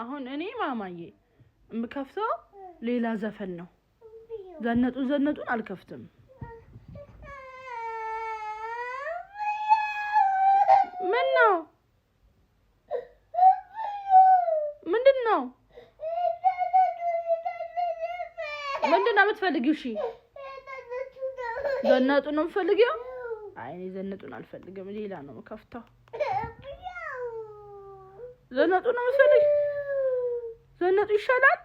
አሁን እኔ ማማዬ የምከፍተው ሌላ ዘፈን ነው። ዘነጡ ዘነጡን አልከፍትም። ምን ነው? ምንድን ነው? ምንድን ነው የምትፈልጊው? እሺ ዘነጡን ነው የምትፈልጊው? አይ እኔ ዘነጡን አልፈልግም። ሌላ ነው የምከፍተው። ዘነጡ ነው የምትፈልጊው? ዘነጡ ይሻላል።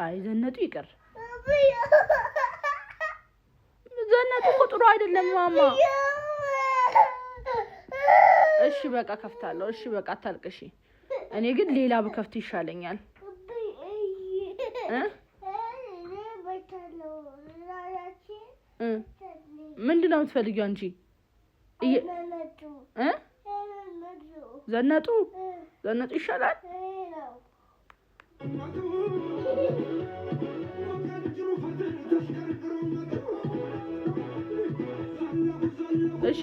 አይ ዘነጡ ይቅር። ዘነጡ እኮ ጥሩ አይደለም ማማ። እሺ በቃ ከፍታለሁ። እሺ በቃ አታልቅሺ። እኔ ግን ሌላ ብከፍት ይሻለኛል። ምንድን ነው የምትፈልጊው አንቺ? ዘነጡ ዘነጡ ይሻላል። እሺ።